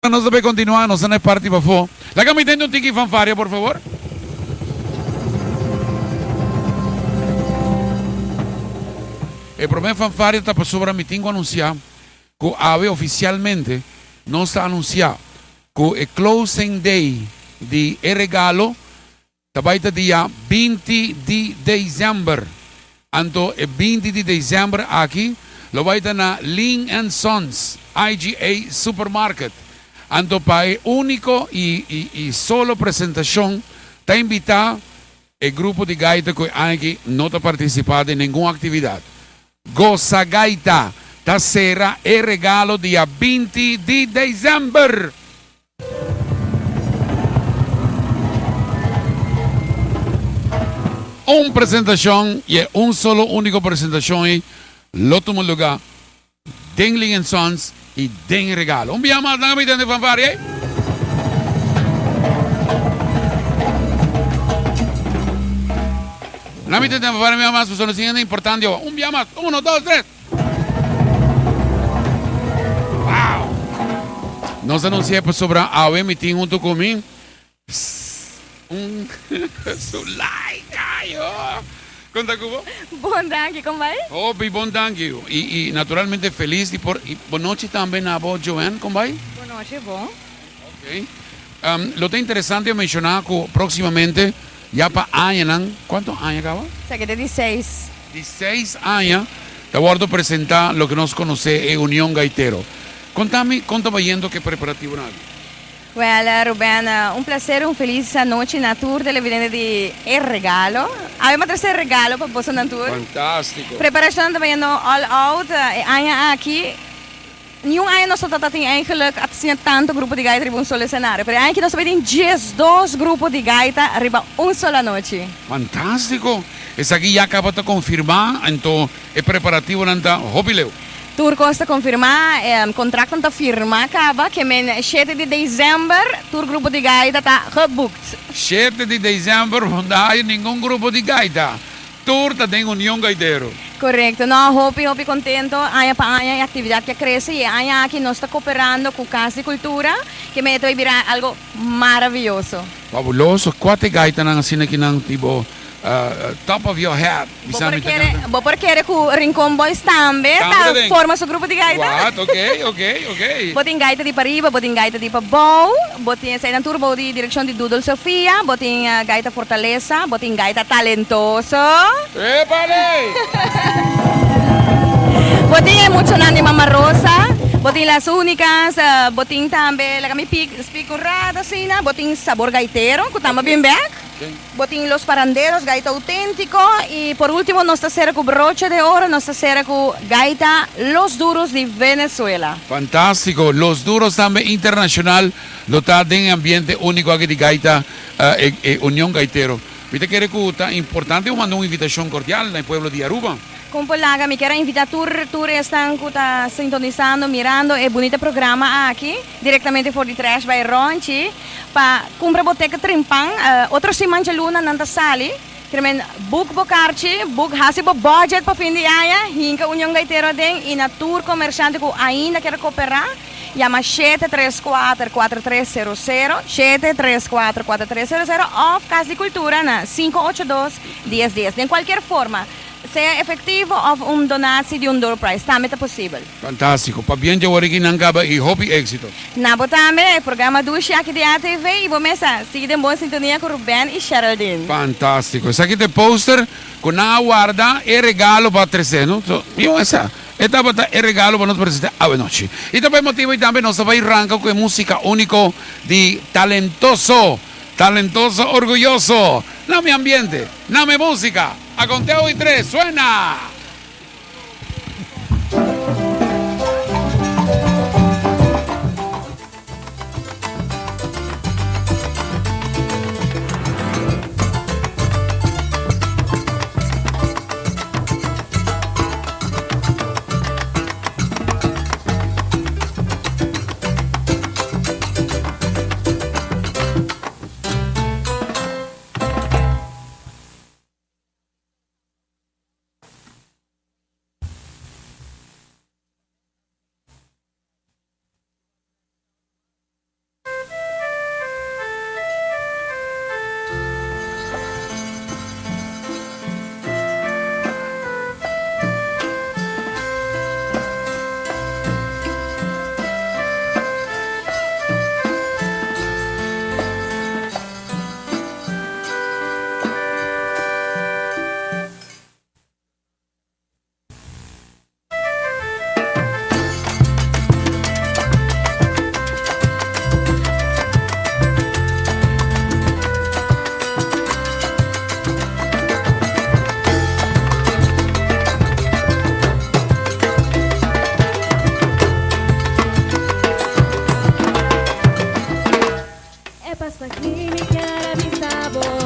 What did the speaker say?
Nos ta bay continua, nos ta na e parti pafó. Laga mi tende un tiki fanfaria, por favor. E prome fanfaria ta pasobra mi tin cu anuncia cu awe oficialmente nos ta anuncia cu e closing day di e regalo Ta bai ta dia 20 di december. Anto e 20 di december aki lo bai ta na Ling and Sons IGA Supermarket. Anto pa e unico y y solo presentacion ta invita e grupo di gaita cu e aña aki no ta participa den ningun actividad. Goza Gaita ta cera e regalo dia 20 di december. Un presentacion y e un solo unico presentacion ey lo tuma luga den Ling and Sons y den Regalo. Un bia mas laga mi tende fanfaria ey. Laga mi tende fanfaria un bia mas pasobra nos tin hende importante awa. Un bia mas. Uno, dos, tres. Wow! Nos anuncia pasobra awe mi tin hunto cu mi un Zulaika, yo! Con ta cu bo? Bon danki, con bai? Hopi bon danki. Y, y naturalmente feliz di por, y bon nochi tambe na bo Joanne, con bai? Bon nochi, bon. Ok. Lo ta interesante menciona cu proximamente ya pa añanan, cuanto aña caba? Sa ke ta di seis. Di seis aña ta wordo presenta loke nos conoce e Union Gaitero. Conta mi con ta bayendo cu e preparativonan aki. Wel, Ruben, un placer, un feliz anochi na tur televidente di E Regalo. Awe mi a trece regalo pa bosonan tur. Fantastico. Preparacionnan ta bayendo all out e aña aki. Niun aña nos no ta tin eigenlijk asina tanto grupo di gaita riba un solo escenario, pero e aña aki nos ta bay tin 12 grupo di gaita riba un solo anochi. Fantastico! Esaki ya caba ta confirma, anto e preparativonan ta hopi leu. Tur cos ta confirma, e contractnan ta firma caba, ke men shete di december tur grupo di gaita ta geboekt. Shete di december no ta haya ningun grupo di gaita. Tur ta den Union Gaitero. Korekto. No, hopi hopi kontento. Aña pa aña e aktividat ke a krese i e aña aki nos ta koperando ku Kas di Kultura ke mei ta bai bira algo maravioso. Fabuloso. Kua ta e gaitanan asina ki nan tipo top of your head? Bo por kere, bo por kere ku Rincon Boys tambe ta forma su grupo di gaita? What? Ok, ok, ok. Bo tin gaita di pariba, bo tin gaita di pabou, bo tin eseinan tur bou di direkshon di Dudel Sofia, bo tin gaita Fortalesa, bo tin gaita Talentoso. Epale! Bo tin e muchanan di Mama Rosa, bo tin Las Unicas, bo tin tambe, laga mi pik, spik un rato asina, bo tin Sabor Gaitero ku tamba bin bek. Bo tin Los Paranderos, gaita auténtiko y por último nos ta sera ku broche de oro, nos ta sera ku gaita Los Duros di Venezuela. Fantástiko! Los Duros tambe internashonal lo ta den e ambiente úniko aki di gaita e Union Gaitero. Mi ta kere ku ta importante bo manda un invitashon kordial na e pueblo di Aruba. Kon por laga, mi kier a invitá tur tur esnan ku ta sintonisando, mirando e bunita programa aki. Directamente for di Trash by Ronchi pa cumpra bo teken trimpan. Otro siman djaluna nan ta sali. Kremen boek bo karchi, boek hasi bo budget pa fin di aña, hinka Union Gaitero aden y na tur comerciante cu ainda kier coopera, yama 734 4300, 734 4300 of Cas di Cultura na 582 10 10. Den cualkier forma, sea efectivo of un donatie di un doorprize tambe ta posibel. Fantástiko. Pabien dje wor aki nan kaba i hopi éksito. Na bo tambe, e programa dushi aki di ATV i bo mesa sigui den bon sintonia ku Ruben i Sheraldine. Fantástiko. Esaki ta e poster ku nan a warda e regalo pa trese, no? So, mi un esa. E tabata e regalo pa nos presente awe nochi. I ta pa e motibu ei tambe nos ta bai ranka ku e músika úniko di Talentoso. Talentoso orguyoso. Na mi ambiente, na mi músika. A conteo di tres, suena! E paso aki mi kier a bisa bo.